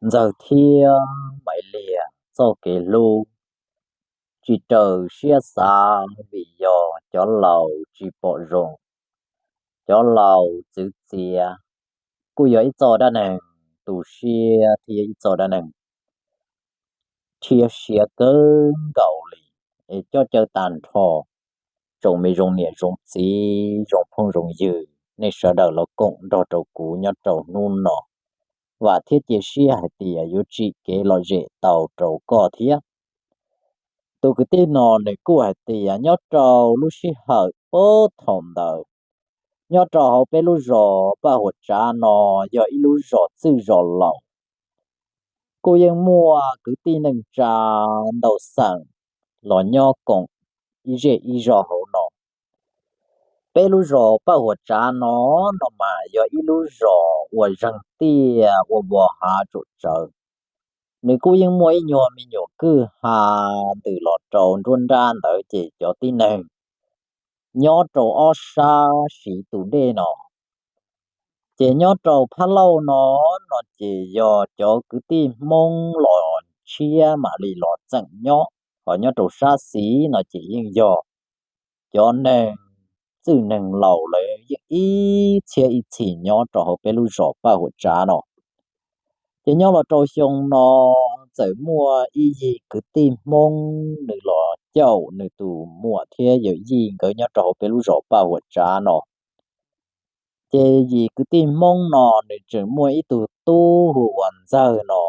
Ntxawg thiab Maiv Liag txoj kev hlub tsis raws siab xav vim yog cov laus tsis pom zoo. Cov laus txwv txiav kuj yog ib txoj dab neeg tu siab thiab ib txoj dab neeg rhiab siab kawg nkaus li, es coj caw tag nrho tsoom me zoo niam zoo txiv zoo phooj zoo ywg nej sawv daws los koom nrog rau kuv nyob rau hnub no. Vam thiab cia siab hais tias yuav tsim kev lom zem tau rau koj thiab. Tus kwv tij no nws kuj hais tias nyob rau lub sij hawm puag thaum ntawd, nyob rau hauv peb lub zos Paj Huam Tsav no yog ib lub zos txwj zos laus, kuj yeej muaj kwv tij neej tsa ntau xeem los nyob koom ib zej ib zog hauv no. Peb lub zos Paj Huam Tsav no, no mas yog ib lub zos uas zeeg tiaj ua vos hav tsum tsawv. Nws kuj yeej muaj ib nyuag me nyuam kwj ha ntws los rau nruab nrab ntawd ces cov tib neeg nyob rau ob sab siv tus dej no. Ces nyob rau phab lauj no, no ces yog cov kwv tij Hmoob los tshiab mam li los txeem nyob, ho nyob rau sab xis no ces yeej yog cov neeg txwj neeg laus lawv yeej ib txhiab ib txhis nyob rau hauv peb lub zos Paj Huam Tsav no. Ces nyob los rau xyoo no txawm muaj ib yig kwv tij Hmoob nws los caum nws tus muam thiab yawm yij nkawd nyob rau hauv peb lub zos Paj Huam Tsav no. Ces yim kwv tij Hmoob no nws tseem muaj ib tug tub hu ua Ntxawg no.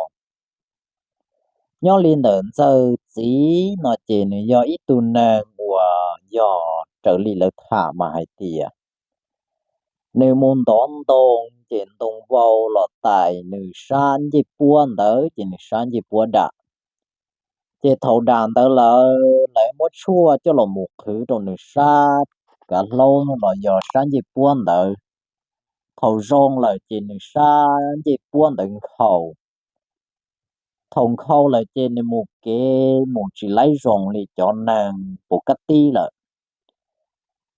Nyob li ntawm Ntxawg txiv no ces nws yog ib tug neeg uas yog raws li lawv tham mas hais tias nws mus ntov ntoo ces ntoo vau los tais nws sab ncej puab ntawd ces nws sab ncej puab dam. Ces thaum dam ntawd lawm lawv muab tshuaj coj los mus qhwv rau nws sab kav hlaub los yog sab ncej puab ntawd. Thaum zoo lawm ces nws sab ncej puab ntawd nkhaus. Thaum nkhaus lawm ces nws mus kev mus tsis laib zoo li cov neeg puas kab tib lawm.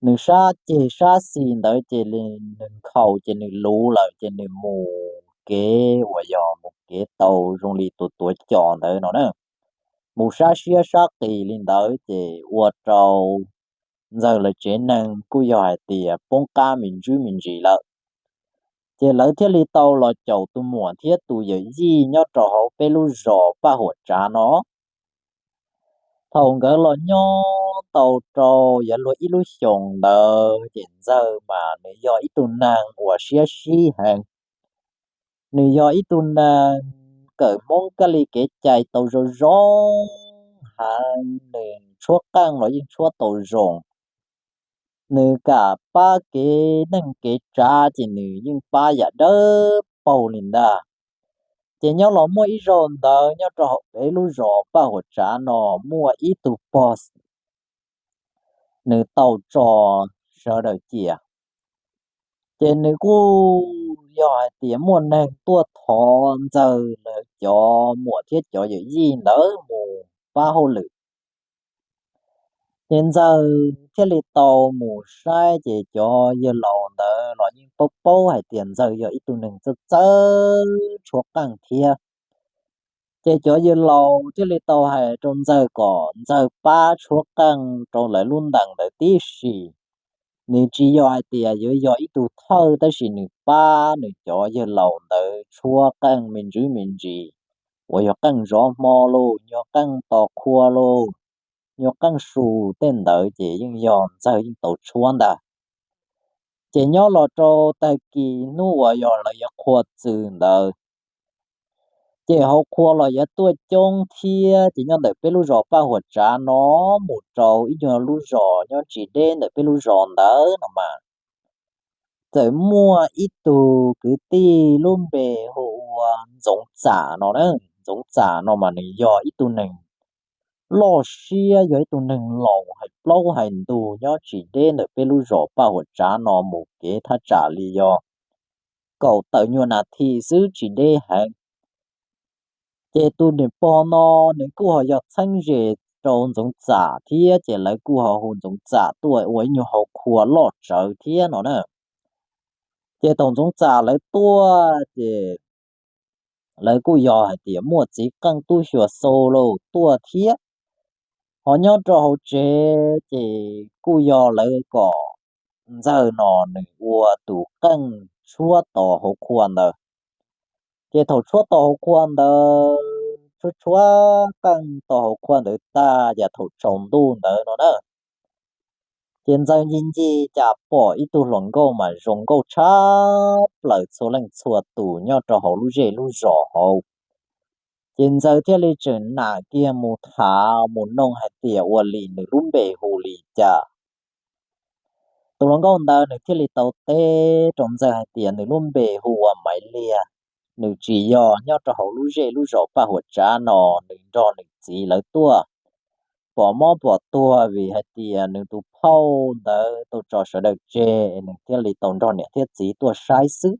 Nws sab ceg sab xis ntawd ces nws nkhaus ces nws luv lawm ces nws mus kev uas yog mus kev tau zoo li tus tuav cos ntawd no na. Mus sab siab sab qis li ntawd ces ua rau Ntxawg lawv tsev neeg kuj yog hais tias poob qab me ntsis me ntsis lawm. Ces lawv thiaj li tau los caum tus muam thiab tus yawm yij nyob rau hauv peb lub zos Paj Huam Tsav no. Thaum nkawd los nyob tau rau yav luag ib lub xyoos ntawd ces Ntxawg mas nws yog ib tug neeg uas siab sib heev. Nws yog ib tug neeg kawm Hmoob kab li kev cai tau zoo zoo heev, nws tshuab qeej los yeej tshuab tau zoo. Nws kam pab kev neej kev tsav ces nws yeej pab yam dawb paug li ntag. Ces nyob los muaj ib zaug ntawd nyob rau hauv peb lub zos Paj Huam Tsav no muaj ib tug pog nws tau tso sawv daws cia. Ces nws kuj yog hais tias muaj neeg tuaj thov Ntxawg lawv cov muam thiab cov yawm yij ntawd mus pab hauj lwm. Ces Ntxawg thiaj li tau mus saib ces cov yawg laus ntawd los yeej paub paub hais tias Ntxawg yog ib tug neeg txawj txawj tshuab qeej thiab. Ces cov yawg laus thiaj li tau hais rau Ntxawg kom Ntxawg pab tshuab qeej rau lawv lub ntees ntawd tib si. Nws tsis yog hais tias yuav yog ib tug thawj tab sis nws pab nws cov yawg laus ntawd tshuab qeej me ntsis me ntsis, uas yog qeej zov hmo lauj, nyuag qeej tos qhua lauj, nyuag qeej su tej ntawd ces yeej yog Ntxawg yeej tau tshuab ntag. Ces nyob los rau tag kis hnub uas yog lawv yuav qhua txws ntawd, ces hauv qhua los yuav tuaj coob thiab, ces nyob ntawm peb lub zos Paj Huam Tsav no mus rau ib nyuag lub zos nyob tsis deb ntawm peb lub zos ntawd no mas, txawm muaj ib tug kwv tij lub npe hu ua Ntxoov Txam no na. Ntxoov Txam no mas nws yog ib tug neeg loj siab, yog ib tug neeg laus hais plaub hais ntug nyob tsis deb ntawm peb lub zos Paj Huam Tsav no mus kev thaj tsam li yog kaum tawm nyuag nas this xwb tsis deb heev. Ces tus niam pog no nws kuj ho yog txheeb ze rau Ntxoov Txam thiab, ces lawv kuj ho hu Ntxoov Txam tuaj ua ib nyuag hauv qhua loj tsawv thiab no na. Ces thaum Ntxoov Txam lawv tuaj ces lawv kuj yog hais tias muaj txiv qeej tub xyuas xau los tuaj thiab. Ho nyob rau hauv tsev ces kuj yog lawv kom Ntxawg no nws ua tus qeej tshuab tos hauv qhua ntawd. Ces thaum tshuab tos hauv qhua ntawd, tshuab tshuab qeej tos hauv qhua ntawd tag, ces thaum tsaus ntuj ntawd no na, ces Ntxawg ncig ncig cas pom ib tug hluas nkauj mas zoo nkauj tshaj plaws txhua leej txhua tus nyob rau hauv lub zej lub zos hauv. Ces Ntxawg thiaj li tseem nam kiag mus tham mus noog hais tias ua li nws lub npe hu li cas. Tus hluas nkauj ntawd nws thiaj li tau teb rau Ntxawg hais tias nws lub npe hu ua Maiv Liag, nws tsis yog nyob rau hauv lub zej lub zos Paj Huam Tsav no, nws nrog nws txiv lawv tuaj pom mob pom tuag vim hais tias nws tus phauj ntawd tau tso sawv daws tseg, nws thiaj li tau nrog niam thiab txiv tuaj saib xwb.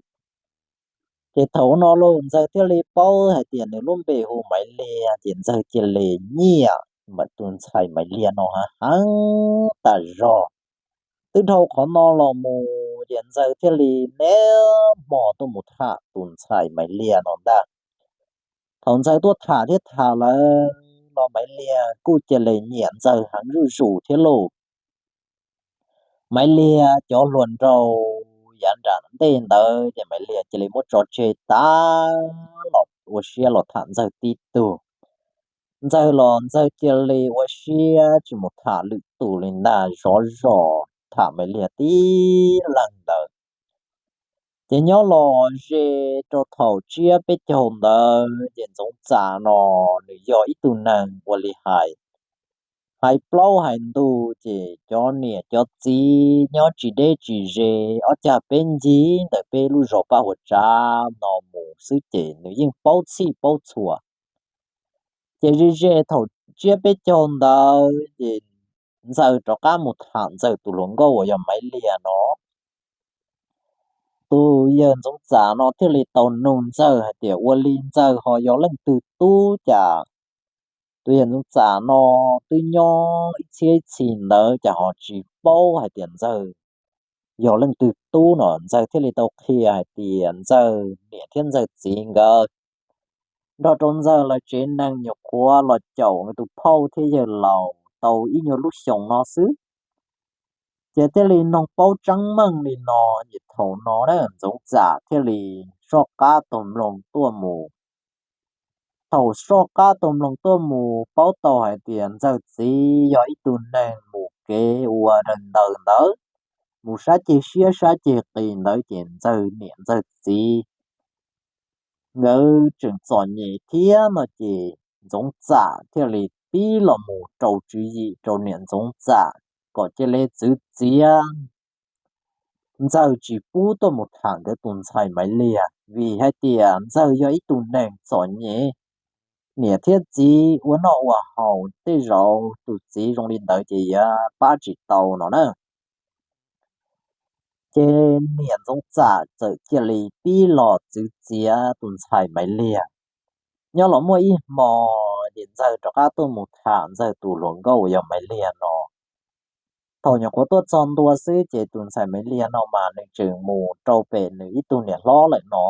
Ces thaum no los Ntxawg thiaj li paub hais tias nws lub npe hu Maiv Liag, ces Ntxawg cia li nyiam tus ntxhais Maiv Liag no heev heev tas zog. Twb dhau qhov no los mus ces Ntxawg thiaj li niaj hmo tuaj mus tham tus ntxhais Maiv Liag no ntag. Thaum Ntxawg tuaj tham thiab tham lawm los Maiv Liag kuj cia li nyiam Ntxawg heev zuj zus thiab lauj. Maiv Liag cov hluas nraug yav nram ntej ntawd ces Maiv Liag cia li muab tso tseg tas los ua siab los tham Ntxawg tib tug. Ntxawg los Ntxawg cia li ua siab tsis mus tham lwm tus li ntag, zov zos tham Maiv Liag tib leeg ntawd. Ces nyob los ze rau thaum tsiab peb caug ntawd ces Ntxoov Txam no nws yog ib tug neeg ua li hais, hais plaub hais ntug ces cov niam cov txiv nyob tsis deb tsis ze ob cag peb ncig ntawm peb lub zos Paj Huam Tsav no mus xwb ces nws yeej paub txhij paub txhua. Ces ze ze thaum tsiab peb caug ntawd ces Ntxawg rov qab mus tham Ntxawg tus hluas nkauj uas yog Maiv Liag no. Tus yawg Ntxoov Txam no thiaj li tau nug Ntxawg hais tias ua li Ntxawg ho yog leej twg tub cas. Tus yawg Ntxoov Txam no twb nyob ib txhiab ib txhis ntawd cas ho tsis paub hais tias Ntxawg yog leej twg tub no. Ntxawg thiaj li tau qhia hais tias Ntxawg niam thiab Ntxawg txiv nkawd nrog rau Ntxawg lawv tsev neeg nyuam qhuav los caum nws tus phauj thiab yawg laus tau ib nyuag lub xyoos no xwb. Ces thiaj li noog paub tseeb meej li no, ces thaum no Ntxoov Txam thiaj li soj qab taug mloog tuaj mus. Thaum soj qab taug mloog tuaj mus paub tau hais tias Ntxawg txiv yog ib tug neeg mus kev ua daws ntaws ntawd, mus sab ceg siab sab ceg qis ntawd ces Ntxawg niam Ntxawg txiv nkawd tseem txom nyem thiab no ces Ntxoov Txam thiaj li pib los mus rau tswv yim rau niam Ntxoov Txam kom cia li txwv txiav Ntxawg tsis pub tuaj mus tham nkawd tus ntxhais Maiv Liag vim hais tias Ntxawg yog ib tug neeg txom nyem, niam thiab txiv ua noj ua haus tej zaum tus txiv zoo li ntawd ces yuav pab tsis tau no na. Ces niam Ntxoov Txam txawm cia li pib los txwv txiav tus ntxhais Maiv Liag. Nyob los muaj ib hmo ces Ntxawg rov qab tuaj mus tham Ntxawg tus hluas nkauj uas yog Maiv Liag no. Thaum nyuam qhuav tuaj txog ntua xwb ces tus ntxhais Maiv Liag no mas nws tseem mus rau pem nws ib tug niam hlob lawm no.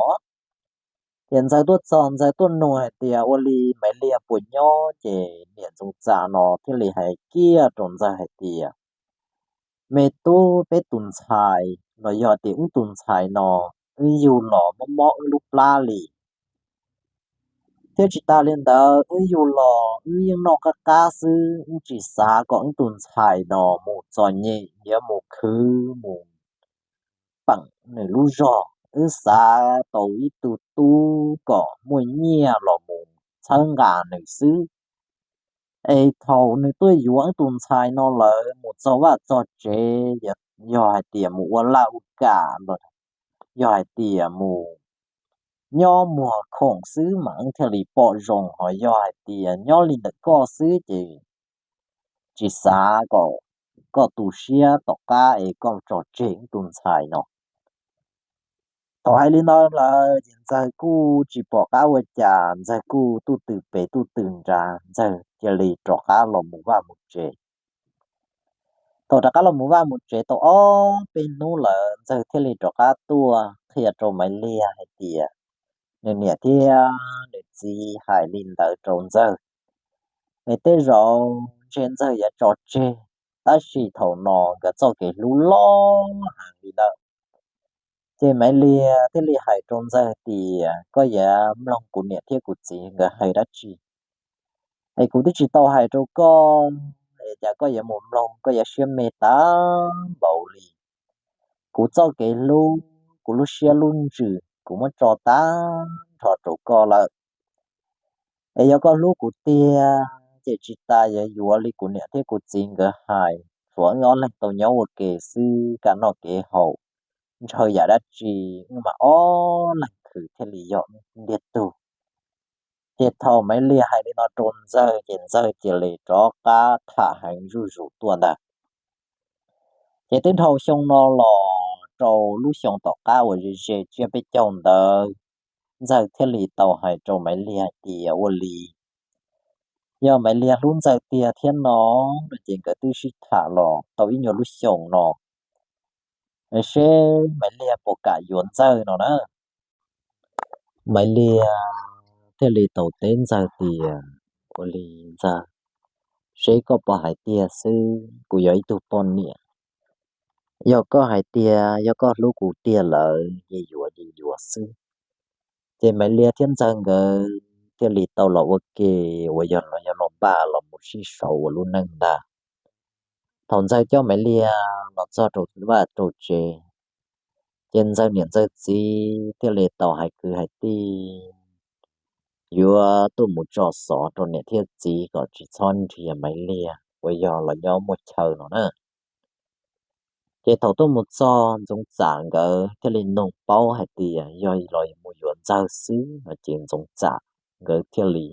Ces Ntxawg tuaj txog Ntxawg tuaj nug hais tias ua li Maiv Liag puas nyob ces niam Ntxoov Txam no thiaj li hais kiag rau Ntxawg hais tias me tub, peb tus ntxhais los yog tias wb tus ntxhais no wb yug los mob mob wb lub plab li. Thiab tsis tas li ntawd wb yug los wb yeej noj qab qab xwb, wb tsis xav kom wb tus ntxhais no mus txom nyem yuav mus khwv mus peem nws lub zog. Wb xav tau ib tug tub kom muaj nyiaj los mus txhawb nqa nws xwb. Es thaum nws tuaj yuav wb tus ntxhais no lawm mus txog vaj txog tsev, yog hais tias mus ua laj ua kam los yog hais tias mus nyob muag khoom xwb mas wb thiaj li pom zoo, ho yog hais tias nyob li ntawm koj xwb ces tsis xav kom koj tu siab tom qab es koj tso tseg wb tus ntxhais no. Thaum hais li no lawm ces Ntxawg kuj tsis pom qab ua cas, Ntxawg kuj tuj twm pem tuj twm nrad, Ntxawg cia li rov qab los mus vaj mus tsev. Thaum rov qab los mus vaj mus tsev tau ob peb hnub lawm, Ntxawg thiaj li rov qab tuaj qhia rau Maiv Liag hais tias nws niam thiab nws txiv hais li ntawd rau Ntxawg, es tej zaum ntshe Ntxawg yuav tso tseg. Tab sis thaum no nkawd txoj kev hlub loj heev li lawm. Ces Maiv Liag thiaj li hais rau Ntxawg tias, koj yuav mloog kuv niam thiab kuv txiv nkawd hais dab tsi, es kuv twb tsis tau hais rau koj, es cas koj yuav mus mloog, koj yuav siab me tag npaum li. Kuv txoj kev hlub, kuv lub siab lub ntsws kuv muab tso tag nrho rau koj lawm. Es yog koj hlub kuv tiag, ces tsis tas yuav yuav li kuv niam thiab kuv txiv nkawd hais, tshuav wb ob leeg tau nyob ua ke xwb, kev noj kev haus, ntshaw yam dab tsi, wb mas ob leeg khwv thiaj li yog ntiag tug. Ces thaum Maiv Liag hais li no rau Ntxawg ces Ntxawg cia li rov qab tham heev zuj zus tuaj ntag. Ces twb dhau xyoo no los rau lub xyoo tom qab uas ze ze tsiab peb caug ntawd, Ntxawg thiaj li tau hais rau Maiv Liag hais tias, ua li, yog Maiv Liag hlub Ntxawg tiag thiab no, no ces nkawd twb sib tham los tau ib nyuag lub xyoo no, seb Maiv Liag puas kam yuav Ntxawg no na. Maiv Liag thiaj li tau teb Ntxawg tias, ua li Ntxawg, seb koj puas hais tiag xwb, kuv yog ib tug poj niam. Yog koj hais tiag, yog koj hlub kuv tiag lawm ces yuav ces yuav xwb. Ces Maiv Liag thiab Ntxawg nkawd thiaj li tau los ua ke, uas yog los yog los npaj los mus sib sau ua lub neej ntag. Thaum Ntxawg coj Maiv Liag los txog rau vaj rau tsev, ces Ntxawg niam Ntxawg txiv thiaj li tau hais kwv hais tij yuav tuaj mus tso xov rau niam thiab txiv kom tsis txhob nrhiav Maiv Liag uas yog los nyob muaj chaw no na. Ces thaum tuaj mus txog Ntxoov Txam nkawd thiaj li nug paub hais tias yog los mus yuav Ntxawg xwb no ces Ntxoov Txam nkawd thiaj li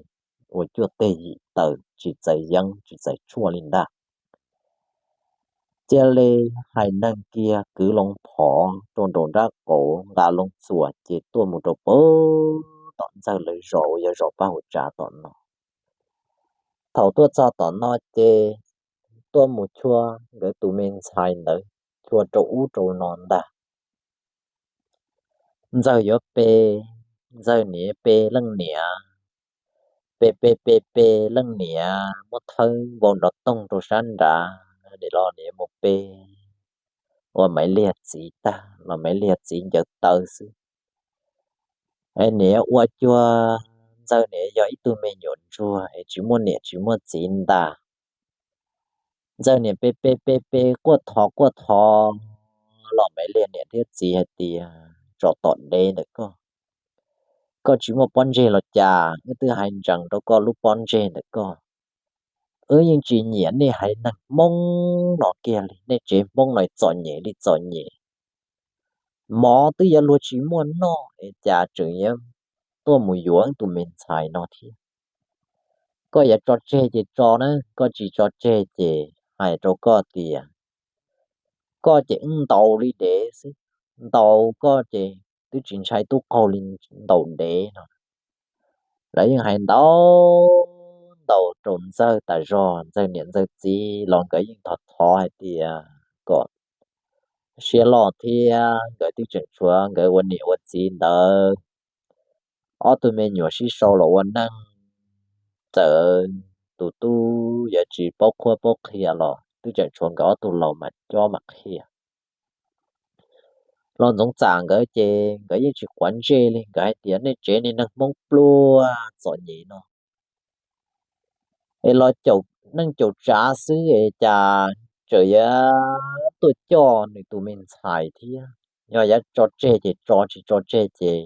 ua cuaj teg yim taw tsis txais yeeb tsis txais tshuaj li ntag. Cia li hais neeg kiag kwv loo phov rau nraum nrab qaum nqa loo txuas ces tuaj mus rau pem tom Ntxawg lawv zos uas yog zos Paj Huv Tsav tom no. Thaum tuaj txog tom no ces tuaj mus chua nkawd tus me ntxhais ntawd, chua rau ub rau no ntag. Ntxawg yuav pe, Ntxawg niam pe leej niam, pe pe pe pe leej niam muab thawb vau nrov toog rau sab nrad, nim los niam mus pe ua Maiv Liag txiv tag los Maiv Liag txiv ncaws taw xwb. Es niam ua cuag Ntxawg niam yog ib tug me nyuam ntsuag es tsis muaj niam tsis muaj txiv ntag. Ntxawg niam pe pe pe pe quaj thov quaj thov los Maiv Liag niam thiab txiv hais tias, tso tom dev ntawm koj, koj tsis muaj pob ntseg los cas, wb twb hais ntsees rau koj lub pob ntseg ntawm koj. Wb yeej tsis nyiam nej haiv neeg Hmoob no kiag li, nej tsev Hmoob no txom nyem li txom nyem. Mov twb yuav luag tsis muaj noj es cas tseem yuav tuaj mus yuav tus me ntxhais no thiab. Koj yuav tso tseg ces tso na, koj tsis tso tseg ces hais rau koj tias koj ces wb ntaus li dev xwb, ntaus koj ces twb tsis ntshai tub qaug li ntaus dev no. Lawv yeej hais ntaus ntaus rau Ntxawg tas zog, Ntxawg niam Ntxawg txiv los nkawd yeej thov thov hais tias kom siab loj thiab, nkawd twb tseem tshuav nkawd ua niam ua txiv ntawd, ob tug me nyuam sib sau los ua neej, txawm tus tub yuav tsis paub qhuab paub qhia los twb tseem tshuav nkawd ob tug laus mam cob mam qhia. Los Ntxoov Txam nkawd ces nkawd yeej tsis quav ntsej li, nkawd hais tias nej tsev niag neeg Hmoob pluag txom nyem no es los caum neej caum tsav xwb es cas tseem yuav tuaj coj nws tus me ntxhais thiab. Yog yuav tso tseg ces tso, tsis tso tseg ces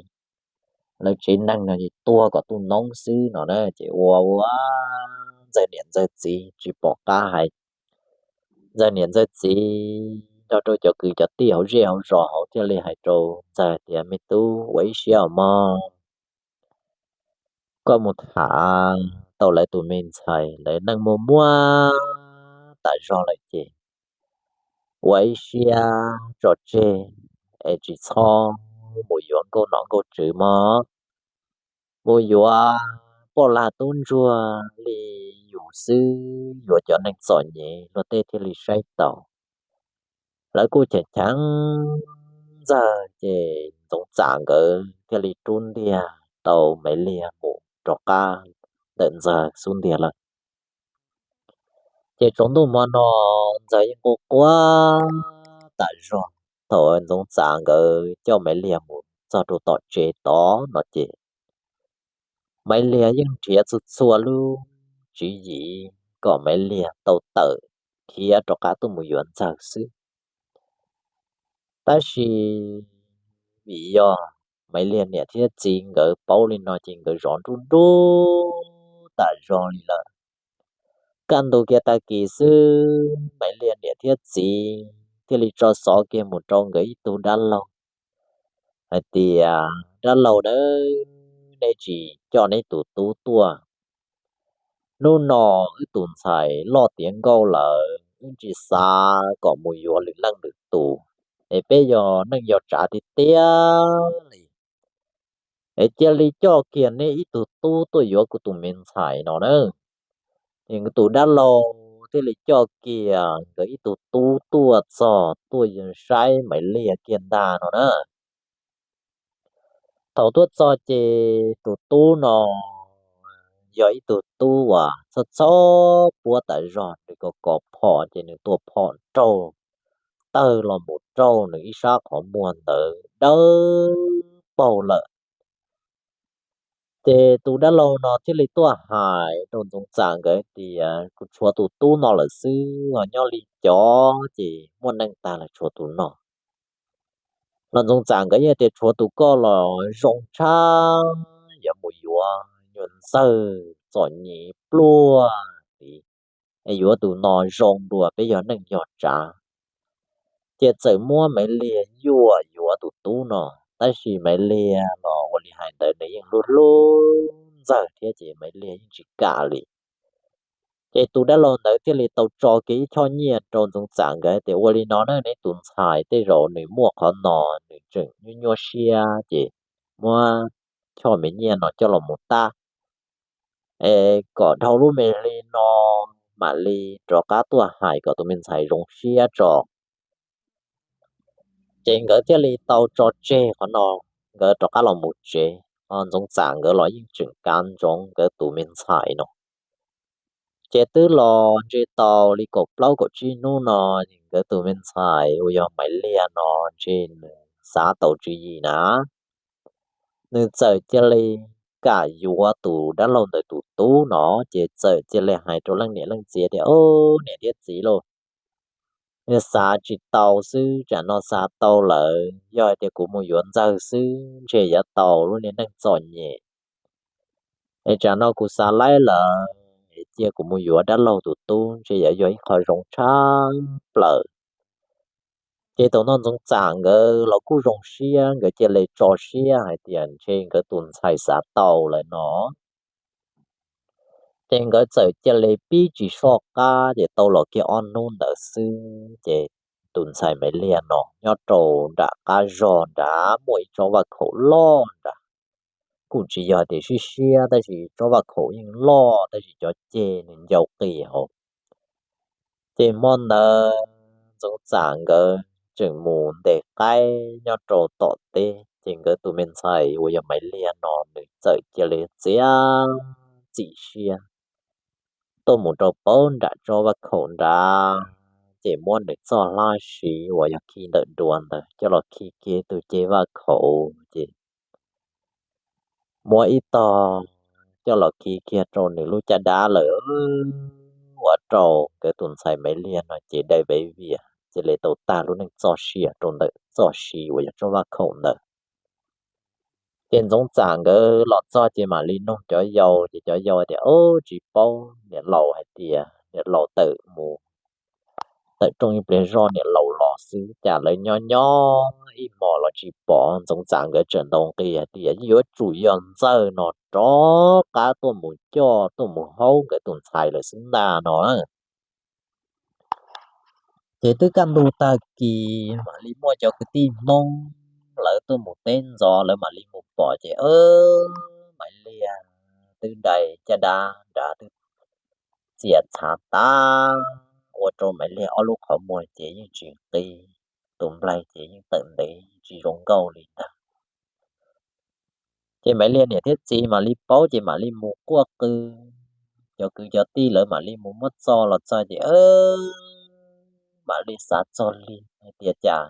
lawv tsev neeg no ces tua kom tu noob xwb no na. Ces ua ua Ntxawg niam Ntxawg txiv tsis pom qab hais. Ntxawg niam Ntxawg txiv nrog rau cov kwv cov tij hauv zej hauv zos hauv thiaj li hais rau Ntxawg tias, me tub, ua ib siab os mog, koj mus tham tau lawv tus me ntxhais, lawv neej muaj muaj tas zog lawm ces ua ib siab tso tseg es tsis txhob mus yuav nkauj nom nkauj tswv mog. Mus yuav poj lag tub ntsuag li yus xwb, yuav cov neeg txom nyem luag tej thiaj li saib taus. Lawv kuj cheem cheem Ntxawg ces Ntxoov Txam nkawd thiaj li rub ntiag tau Maiv Liag mus rov qab ntawm Ntxawg xub ntiag lawm. Ces tsaus ntuj hmo no Ntxawg yeej quaj quaj tas zog. Thaum Ntxoov Txam nkawd coj Maiv Liag mus txog rau tom tsev tod no ces Maiv Liag yeej nrhiav txhua txhua lub tswv yim kom Maiv Liag tau tawm khiav rov qab tuaj mus yuav Ntxawg xwb. Tab sis vim yog Maiv Liag niam thiab txiv nkawd paub li no ces nkawd zov nruj nruj tas zog li lawm. Kaj ntug kiag tag kis xwb Maiv Liag niam thiab txiv thiaj li tso xov kiag mus rau nkawd ib tug dab laug hais tias, dab laug na, nej tsis coj neb tus tub tuaj, hnub no wb tus ntxhais loj tiav nkauj lawm, wb tsis xav kom mus yuav lwm leej lwm tus, es peb yog neej yog tsav tiag tiag li, es cia li coj kiag neb ib tug tub tuaj yuav kuv tus me ntxhais no na. Ces nkawd tus dab laug thiaj li coj kiag nkawd ib tug tub tuaj txog tuaj saib Maiv Liag kiag ntag no na. Thaum tuaj txog ces tus tub no yog ib tug tub uas txhob txhob puab tas zog, nws kos kos phom ces nws tua phom raug tawg los mus raug nws ib sab qhov muag ntawd dawb paug lawm. Ces tus dab laug no thiaj li tuaj hais rau Ntxoov Txam nkawd tias, kuv tshuav tus tub no lawm xwb os, nyob li cov ces muaj neej tag los tshuav tus no. Los Ntxoov Txam nkawd yeej tias tshuav tus koj los zoo tshaj, yuav mus yuav nyuam ntxawg txom nyem pluag li, es yuav tus no zoo dua peb yog neej yog tsav. Ces txawm muab Maiv Liag yuam yuav tus tub no, tab sis Maiv Liag los ua li hais ntawd nws yeej hlub hlub Ntxawg thiab ces Maiv Liag yeej tsis kam li. Ces tus dab laug ntawd thiaj li tau tso kiag ib choj nyiaj rau Ntxoov Txam nkawd tias, ua li no na, neb tus ntxhais tej zaum nws muaj qhov no, nws tseem nyuaj nyuaj siab, ces muab choj me nyiaj no coj los mus tab, es kom dhau lub me hli no mam li rov qab tuaj hais kom tus me ntxhais zoo siab tso. Ces nkawd thiaj li tau tso tseg qhov no, nkawd rov qab los mus tsev. Ho Ntxoov Txam nkawd los yeej tseem kav ntsoov nkawd tus me ntxhais no. Ces twb los ntshe tau li kaum plaub kaum tsib hnub no, nkawd tus me ntxhais uas yog Maiv Liag no ntshe nws xav tau tswv yim na, nws txawm cia li kam yuav tus dab laug ntawd tus tub no, ces txawm cia li hais rau leej niam leej txiv tias, o, niam thiab txiv lauj, xav tsis tau xwb, tsam no xav tau lawm, yog hais tias kuv mus yuav Ntxawg xwb ntshe yuav tau lub niag neej txom nyem. Es tsam no kuv xav laib lawm, es cia kuv mus yuav dab laug tus tub ntshe yuav yog ib qho zoo tshaj plaws. Ces thaum no Ntxoov Txam nkawd los kuj zoo siab, nkawd cia li tso siab hais tias ntshe nkawd tus ntxhais xav tau lawm no. Ces nkawd txawm cia li pib tsis soj qab, ces tau los kiag ob hnub ntawd xwb, ces tus ntxhais Maiv Liag no nyob rau nram qab zog nrad muaj ib tsob vaj khaum loj nrad. Kuj tsis yog tias siab siab, tab sis tsob vaj khaum yeej loj, tab sis cov ceg nws ncau qis hauv. Ces hmo ntawd Ntxoov Txam nkawd tseem mus ntes qaib nyob rau tom teb, ces nkawd tus me ntxhais uas yog Maiv Liag no nws txawm cia li txiav txim siab tuaj mus rau pab nram tsob vaj khaum nrad, ces muab nws txoj hlab siv uas yog khi ntawm duav ntawd coj los khi kiag tus ceg vaj khaum, ces muab ib tog coj los khi kiag rau nws lub caj dab lawm. Ua rau nkawd tus ntxhais Maiv Liag no ces dai vaiv vias, cia li tau tag lub neej txoj sia rau ntawm txoj siv uas yog tsob vaj khaum ntawd. Ces Ntxoov Txam nkawd los txog ces mam li nug cov yau, ces cov yau tias, o, tsis paub, niam laus hais tias niam laus tawm mus, tawm rooj ib pliag zoj niam laus los xwb, cas lawv nyob nyob ib hmos los tsis pom. Ntxoov Txam nkawd tseem ntaus nqi hais tias yeej yuav tsum yog Ntxawg no rov qab tuaj mus coj tuaj mus haub nkawd tus ntxhais lawm xwb ntag no. Ces twb kaj ntug tag kis mam li muaj cov kwv tij Hmoob lawv tuaj mus teb ntxov, lawv mam li mus pom ces, Maiv Liag twb dai caj dab nrad twb txias txhav tag, ua rau Maiv Liag ob lub qhov muag ces yeej tsis qi, tus nplaig ces yeej tawm ntev tsis zoo nkauj li ntag. Ces Maiv Liag niam thiab txiv mam li paub ces mam li mus quaj qw, cov kwv cov tij lawv mam li mus muab txo los txog ces mam li xav txog li hais tias cas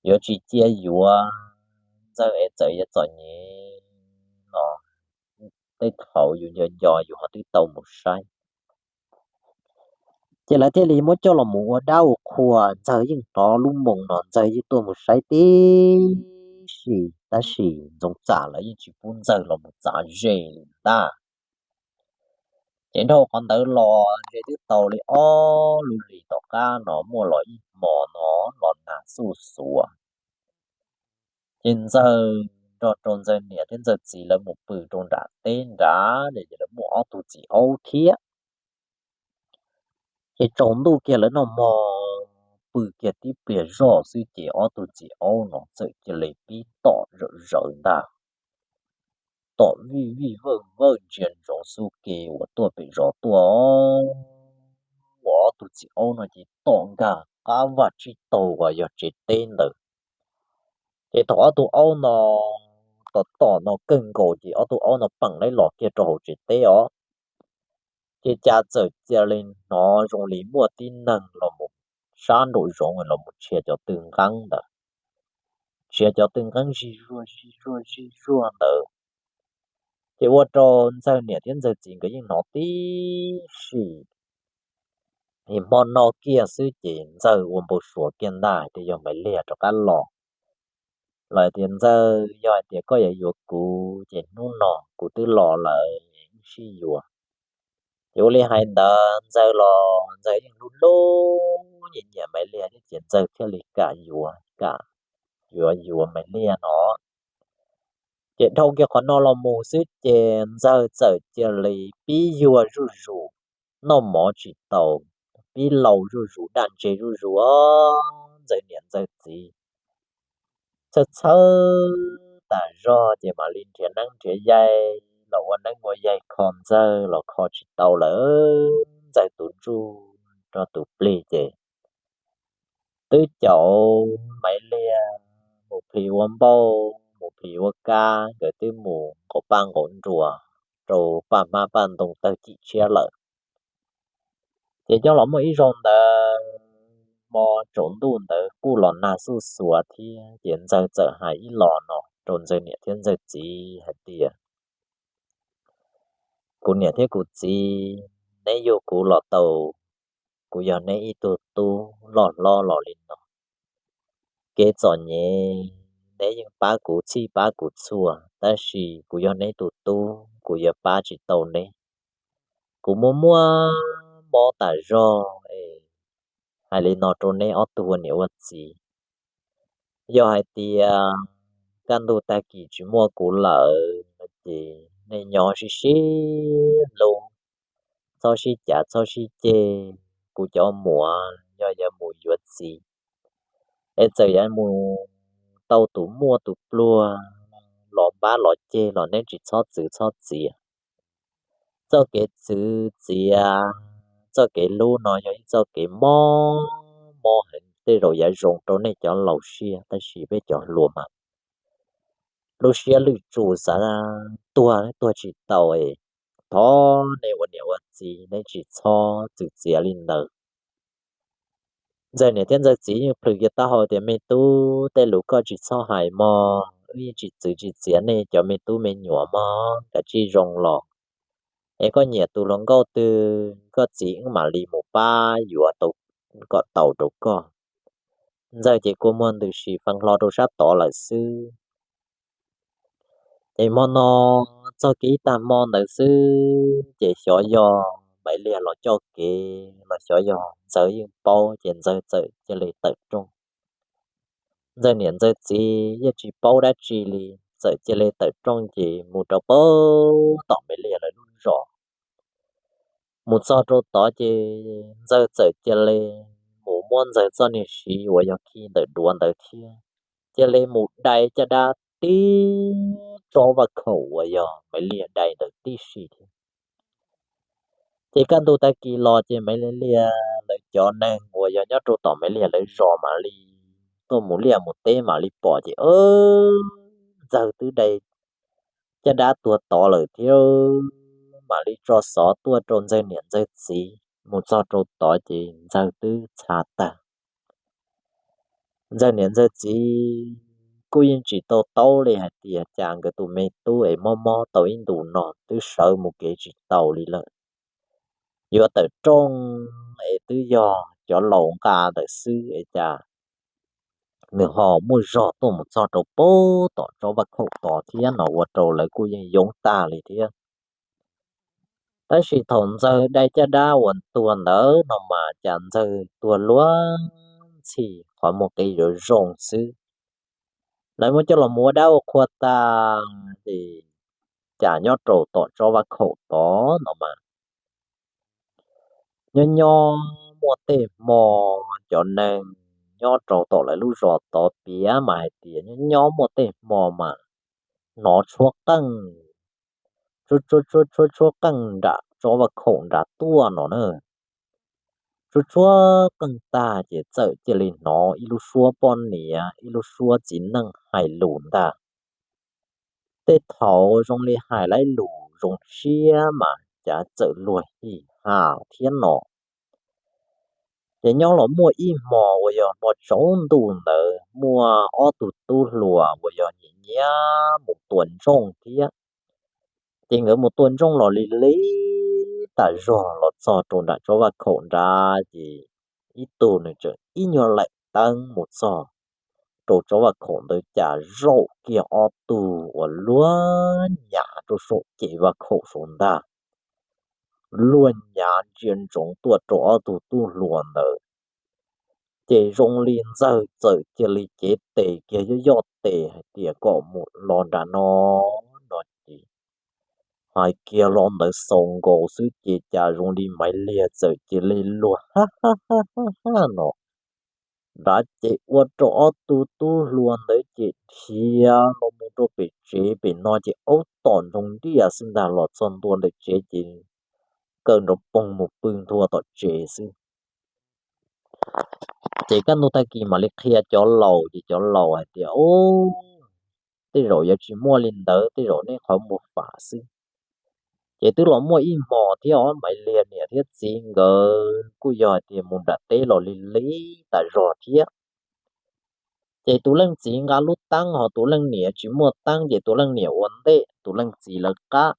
yuav tsis cia yuav Ntxawg es txawm yuav txom nyem no, tej thaum yus nco nco yus ho twb tau mus saib. Ces lawv thiaj li muab coj los mus ua dab ua qhua, Ntxawg yeej hnov lub moo no Ntxawg yeej tuaj mus saib tib si, tab sis Ntxoov Txam lawv yeej tsis pub Ntxawg los mus txav ze li ntag. Ces dhau qhov ntawd los ze twb tau li ob lub hlis tom qab no muaj los ib hmo no los nag xuj xuav, ces Ntxawg nrog rau Ntxawg niam thiab Ntxawg txiv lawv mus pw rau nram teb nrad, ces lawv muaj ob tug txiv aub thiab. Ces tsaus ntuj kiag lawv noj mov pw kiag tib pliag zoj xwb ces ob tug txiv aub no txawm cia li pib tom zawm zawv ntag, tom vij vij vawj vawj ntsia ntsoov xub ke uas tuaj pem zos tuaj. Uas ob tug txiv aub no ces tom nkag qab vaj tsib taug uas yog tsev teb ntawd. Ces thaum ob tug aub no tom tom no kawg nkaus ces ob tug aub no peem laib los kiag rau hauv tsev teb os. Ces cas txawm cia li hnov zoo li muaj tib neeg los mus sab nraum zoov los mus tshiav cov tw nqeeb ntawd, tshiav cov tw nqeeb zig zuag zig zuag zig zuag ntawd. Ces ua rau Ntxawg niam thiab Ntxawg txiv nkawd yeej hnov tib si. Hmo no kiag xwb ces Ntxawg ua npau suav kiag ntag tias yog Maiv Liag rov qab los, los hais tias Ntxawg, yog hais tias koj yuav yuav kuv ces hnub no kuv twb los lawm, wb sib yuav. Ces ua li hais ntawd Ntxawg los Ntxawg yeej hlub hlub nyiam nyiam Maiv Liag thiab ces Ntxawg thiaj li kam yuav, kam yuav yuav Maiv Liag no. Ces dhau kiag qhov no los mus xwb ces Ntxawg txawm cia li pib yuag zuj zus, noj mov tsis tau, pib laus zuj zus, daj ntseg zuj zus os. Ntxawg niam Ntxawg txiv txhawj txhawj tas zog ces mam li nrhiav neeb nrhiav yaig los ua neeb ua yaig kho Ntxawg los kho tsis tau lawm. Ntxawg tus ntsuj rau tus plig ces twb caum Maiv Liag mus plhis ua npauj mus plhis ua kab, nkawd twb mus nqaum paj nqaum nruas rau paj hmab paj ntoo tawg cim tshiab lawm. Ces nyob los muaj ib zaug ntawd hmo tsaus ntuj ntawd kuj los nag xuj xuav thiab ces Ntxawg txawm hais ib los no rau Ntxawg niam thiab Ntxawg txiv hais tias, kuv niam thiab kuv txiv, neb yug kuv los tau, kuv yog neb ib tug tub loj hlob los li no, kev txom nyem neb yeej pab kuv txhij pab kuv txhua, tab sis kuv yog neb tus tub kuv yuav pab tsis tau neb. Kuv muaj muaj mob tas zog es hais li no rau neb ob tug ua niam ua txiv, yog hais tias kaj ntug tag kis tsis muaj kuv lawm no ces nej nyob sib sib hlub, txhob sib cav txhob sib ceg. Kuv cov muam yog yuav mus yuav txiv es txawm yuav mus tau tus muaj tus pluag los npab los ceg los neb tsis txhob txwv txhob txiav. Txoj kev txwv txiav, txoj kev hlub no yog ib txoj kev mob mob heev, tej zaum yuav zoo rau nej cov laus siab tab sis peb cov hluas mas lub siab lwj tsum xav tuag tuag tsis tau es thov nej ua niam ua txiv nej tsis txhob txwv txiav li ntawd. Ntxawg niam thiab Ntxawg txiv yeej plhws kiag taub hau tias, me tub, tej lus koj tsis txhob hais mog, wb yeej tsis txwv tsis txiav nej cov me tub me nyuam mog, kav tsij zoo los. Es koj nyiam tus hluas nkauj twg koj txiv wb mam li mus pab yuav kom tau rau koj. Ntxawg ces kua muag ntws sim feev hlo rau sab tod lawm xwb. Ces hmo no txog kiag ib tag hmo ntawd xwb ces xyov yog Maiv Liag los coj kev los xyov yog Ntxawg yeej paub ces Ntxawg txawm cia li tawm rooj. Ntxawg niam Ntxawg txiv yeej tsis paub dab tsi li, txawm cia li tawm rooj ces mus rau pem tom Maiv Liag lawv lub zos. Mus txog rau tod ces Ntxawg txawm cia li mus muab Ntxawg txoj niag siv uas yog khi ntawm duav ntawd thiab, cia li mus dai caj dab tib tsob vaj khaum uas yog Maiv Liag dai ntawd tib si thiab. Ces kaj ntug tag kis los ces Maiv Liag lawv cov neeg uas yog nyob rau tom Maiv Liag lawv zos mam li tuaj mus liaj mus teb mam li pom ces, Ntxawg twb dai caj dab tuag tod lawm thiab, mam li tso xov tuaj rau Ntxawg niam Ntxawg txiv. Mus txog rau tod ces Ntxawg twb txhav tag. Ntxawg niam Ntxawg txiv kuj yeej tsis tau taub li hais tias cas nkawd tus me tub es mob mob tau ib ntus no twb sawv mus kev tsis taus li lawm. Yuav tawm rooj es twb yog cov laus nqa ntawm xwb es cas nws ho muaj zog tuaj mus txog rau pem tom tsob vaj khaum tod thiab no ua rau lawv kuj yeej yoob tag li thiab. Tab sis thaum Ntxawg dai caj dab uas tuag ntawd no mas cas Ntxawg tuag luag ntxhi, qhov muag qis zoo zoo xwb. Lawv muab coj los mus ua dab ua qhua tag ces cas nyob rau tom tsob vaj khaum tod no mas nyob nyob muaj tej hmo cov neeg nyob rau tom lawv lub zos tod piav mas hais tias nyob nyob muaj tej hmo mas hnov tshuab qeej, tshuab tshuab tshuab tshuab qeej nram tsob vaj khaum nrad tuaj no na. Tshuab tshuab qeej tag ces txawm cia li hnov ib lub suab poj niam ib lub suab txiv neej hais lus ntag. Tej thaum zoo li hais laib lus zoo siab mas cas txawm luag him ham thiab no. Ces nyob los muaj ib hmo uas yog hmo tsaus ntuj ntawd muaj ob tug tub hluas uas yog nyiam nyiam mus tua ntsooj thiab. Ces nkawd mus tua ntsooj los li li tas zog los txog rau nram tsob vaj khaum nrad ces ib tug nws tseem ib nyuag laim teeb mus txog rau tsob vaj khaum ntawd cas zaum kiag ob tug uas luag nyav rau saum ces vaj khaum saud ntag. Luag nyav ntsia ntsoov tuaj rau ob tug tub hluas ntawd. Ces zoo li Ntxawg txawm cia li cev tes kiag yoj yoj tes hais tias kom mus los nram no no ces hais kiag los ntawd xaus nkaus xwb ces cas zoo li Maiv Liag txawm cia li luag ha ha ha no. Nrad ces ua rau ob tug tub hluas ntawd ces dhia los mus rau pem tsev pem no ces aub tom nroo ntiaj xwb ntag, los txog ntua ntawm tsev ces kaw nrov poog mus pw nthua tom tsev xwb. Ces kaj ntug tag kis mam li qhia cov laus ces cov laus hais tias, Ub, tej zaum yuav tsis muaj li ntawd, tej zaum nej qhov muag fam xwb. Ces twb los muaj ib hmos thiab os, Maiv Liag niam thiab txiv nkawd kuj yog hais tias mus nram teb los li li tas zog thiab. Ces tus leej txiv nqa lub teeb ho tus leej niam tsis muaj teeb ces tus leej niam ua ntej tus leej txiv lawv qab,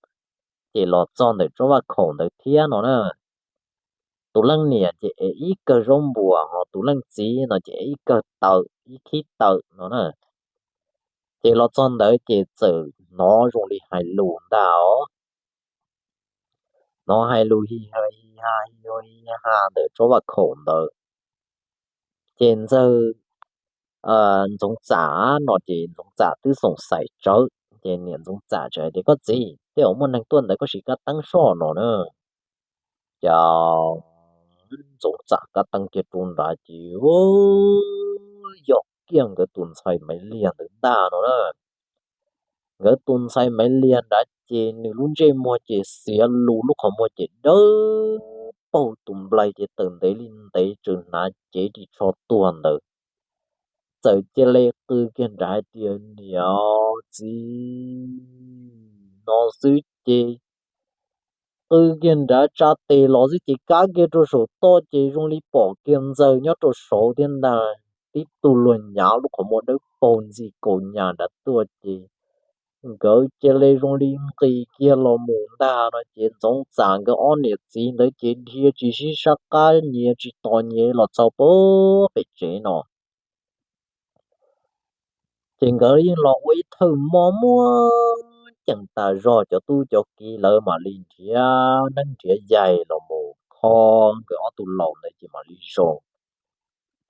ces los txog ntawm tsob vaj khaum ntawd thiab no na. Tus leej niam ces ev ib kawg zaub npuas ho tus leej txiv no ces ev ib kawg tawm ib khib tawm no na. Ces los txog ntawd ces txawm hnov zoo li hais lus ntag os. Hnov hais lus hi ha hi ha hi ha ntawm tsob vaj khaum ntawd. Ces Ntxawg, Ntxoov Txam no ces Ntxoov Txam twb xoom xais tsawv ces niam Ntxoov Txam txawm hais tias, Koj txiv, tej zaum muaj neeg tuaj ntawd koj sim kab teeb soj no na. Ces Ntxoov Txam kab teeb kiag rau nrad ces yog kiag nkawd tus ntxhais Maiv Liag ntawd ntag no na. Nkawd tus ntxhais Maiv Liag nrad ces nws lub ntsej muag ces xiav lus, lub qhov muag ces dawb paug, tus nplaig ces tawm ntev li ntev, tseem hnav cev ris tsho tuag ntawd. Txawm cia li qw kiag nrad hais tias, Niam txiv, no xwb ces qw kiag nrad tsa tes los xwb ces kab kiag rau saum toj ces zoo li pom kiag Ntxawg nyob rau saud thiab ntag. Tib tug luag nyav lub qhov muag dawb paug ntxim kaus nyas nrad tuaj ces nkawd cia li zoo li nqis kiag los mus ntag no ces Ntxoov Txam nkawd ob niam txiv ntawd ces dhia tsis sib sab qab, nyiav tsis tos nyiav los txog pem tsev no. Ces nkawd yeej los ua ib thawj mob muaj ceem tas zog, cov tub cov kiv lawv mam li nrhiav neeb nrhiav yaig los mus kho nkawd ob tug laus ntawd ces mam li zoo.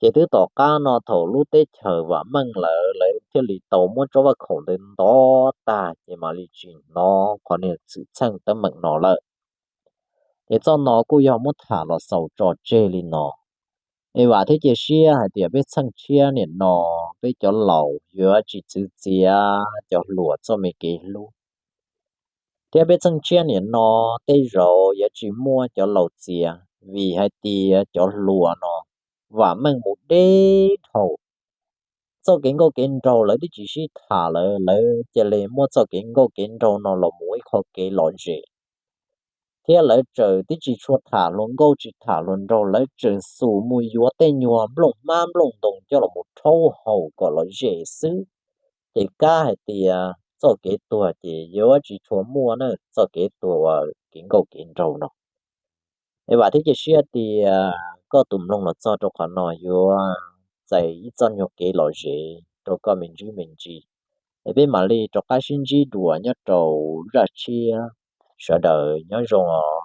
Ces twb tom qab no thaum lub teb chaws vam meej lawm, lawv thiaj li tau muab tsob vaj khaum ntawd ntov tag ces mam li tsis hnov qhov niag xwm txheej teeb meem no lawm. Ces txoj no kuj yog muab tham los xaus tso tseg li no. Es vam thiab cia siab hais tias peb txheej tshiab niam no, peb cov laus yuav tsis txwv txiav cov hluas txoj me kev hlub, thiab peb txheej tshiab niam no tej zaum yuav tsis muab cov laus txiav, vim hais tias cov hluas no vam meej mus deb dhau. txoj kev nkauj kev nraug lawv twb tsis sib tham lawm, lawv cia li muab txoj kev nkauj kev nraug no los mus ib qho kev lom zem, thiab lawv txawm twb tsis tshua tham hluas nkauj tsis tham hluas nraug, lawv tseem xus mus yuav tej nyuag nplooj hmab nplooj ntoo coj los mus rhaub haus kom lom zem xwb. Ces kab hais tias txoj kev tuag ces yuav tsis tshua muaj na, txoj kev tuag uas kev nkauj kev nraug no. Es vam thiab cia siab tias koj tus mloog los txog rau qhov no yuav txais ib txoj nyuag kev lom zem rau koj me ntsis me ntsis. Es peb mam li rov qab sib ntsib dua nyob rau zaj tshiab. Sawv daws nyob zoo os.